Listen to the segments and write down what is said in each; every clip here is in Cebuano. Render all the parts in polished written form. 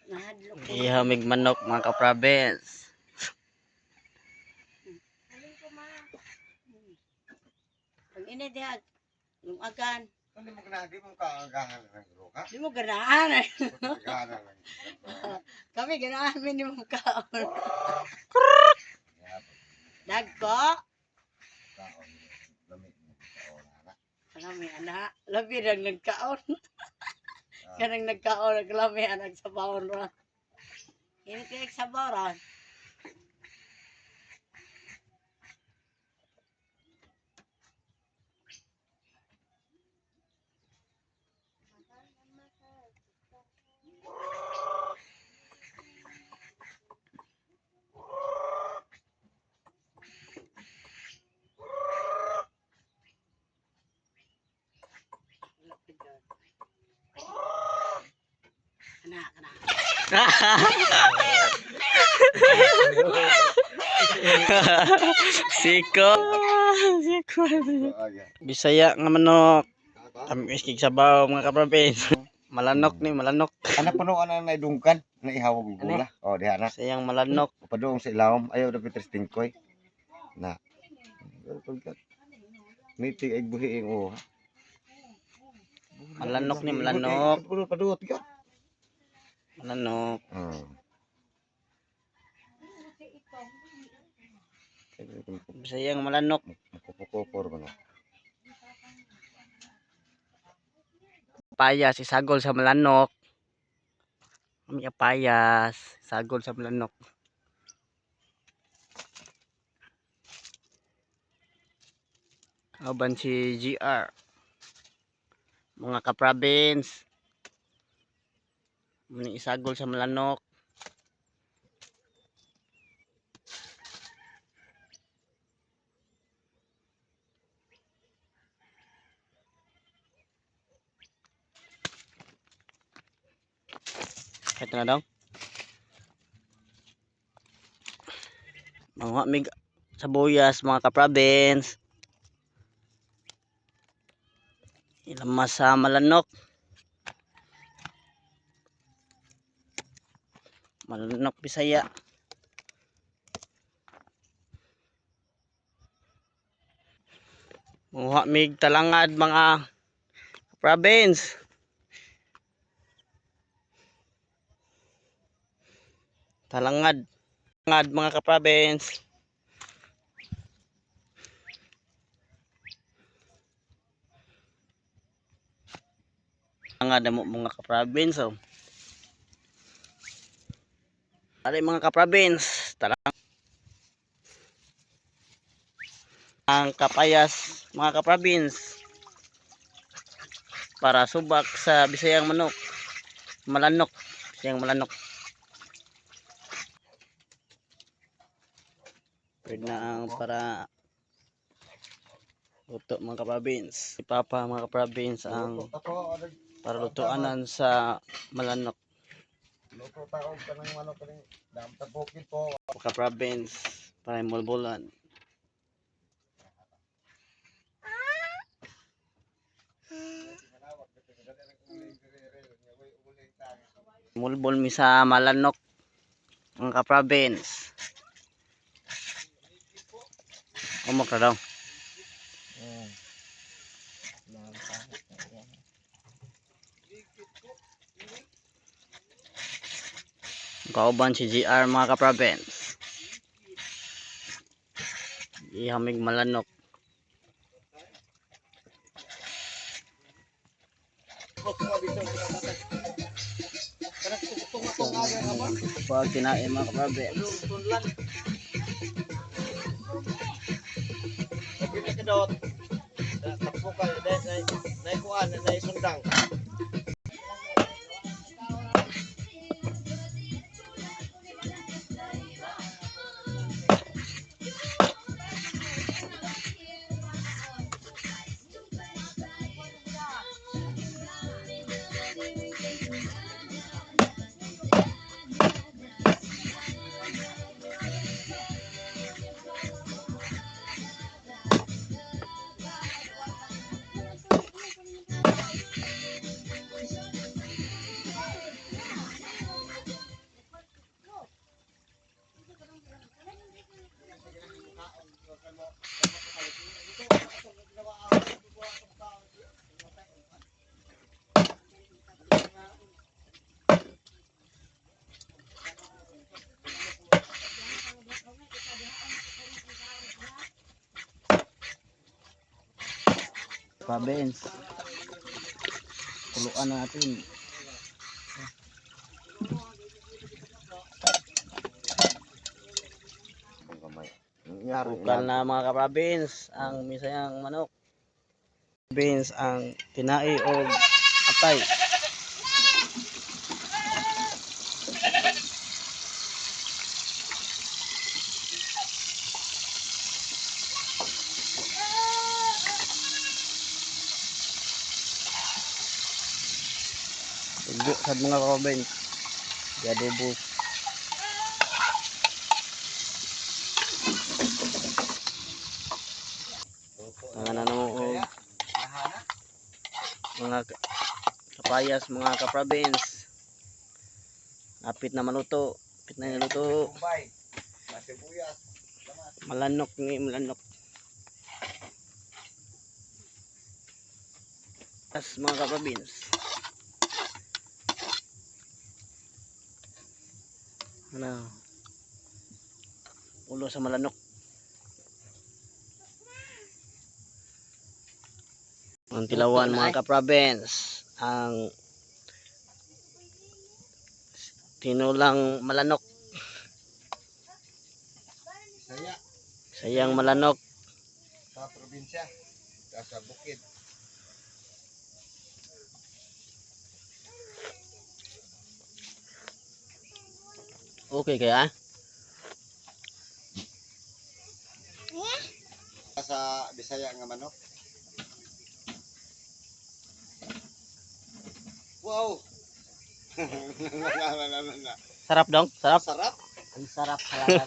Nahadlok ko. Ihamig manok, mga ka-province. Pag ini diha, lumagan. Hindi mo ganahan, di mo kaagahan ng ruka. Di mo ganahan. Ganahan ng Kami ganahan mi nimo kaon. Dagko. kaon. Lamig mo kaon ana. Lami ana, labi rang nagkaon. Kanang nagkaon naglami anak sa bawon ra. Init kay sa ra. Ana, ana. Siko. Siko. Aga. Bisaya nga manok. Kami iskig sabaw, mga ka-province. Malanok ni malanok. Ana puno ana na idungkan na ihawag og gula. Oh, diha na. Bisayang malanok. Paduong sa ilawom ayaw dapat tingkoy. Na. Nitig ay buhi ing uha. Malanok ni malanok. Paduot ka. Malanok. Bisayang malanok. Mukupukupor ba no? Payas isagol sa malanok. Kami payas, sagol sa malanok. Kauban si GR. Mga ka-province. Muna isagol sa malanok. Ito na daw. Mga mig sabuyas, mga ka-province. Ilamas sa malanok. Malanok Bisaya. Muha mig talangad, mga province. Talangad. Talangad, mga ka-province. Talangad na mo, mga ka-province. Oh. Tara, mga ka-province. Talang ang kapayas, mga ka-province, para subak sa Bisayang manok. Malanok. Bisayang malanok. Pwede na ang para luto, mga ka-province. Si Papa, mga ka-province, ang para lutuanan sa malanok. Luto ta og kanang manok kaning dam ta bukid po. Mga ka-province, para mulbulan. Mulbol mi sa malanok, mga ka-province. Umok na daw. Kauban si GR, mga ka-province. Ihamig malanok. Pag kinain, mga ka-province. Pag kadot. Tapukal na na kuan na sundang. Province. Kuluan natin. Ang kamay. Nangyari. Bukal na, mga ka-province, ang misayang manok. Province ang tinai o atay. Tugyo sad, mga ka-province. Gadobo. Ang ano mo og mga kapayas, mga ka-province. Lapit na maluto. Lapit na niluto. Bombay. Masibuyas. Malanok ni malanok. Tas, mga ka-province. Ano? Ulo sa malanok. Ang tilawan, mga ka-province, ang tinulang malanok, Saya. Sayang malanok. Sa probinsya. Sa bukid. Okay kaya? Sa Bisaya nga manok. Wow! Sarap dong, sarap. Sarap. Ang sarap talaga.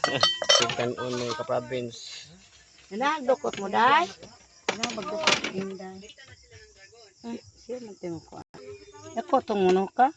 Kanon ni ka-province. Ina, dukot mo dai. Ina, magdukot din dai. Siya man timo ko. Ako tong uno ka.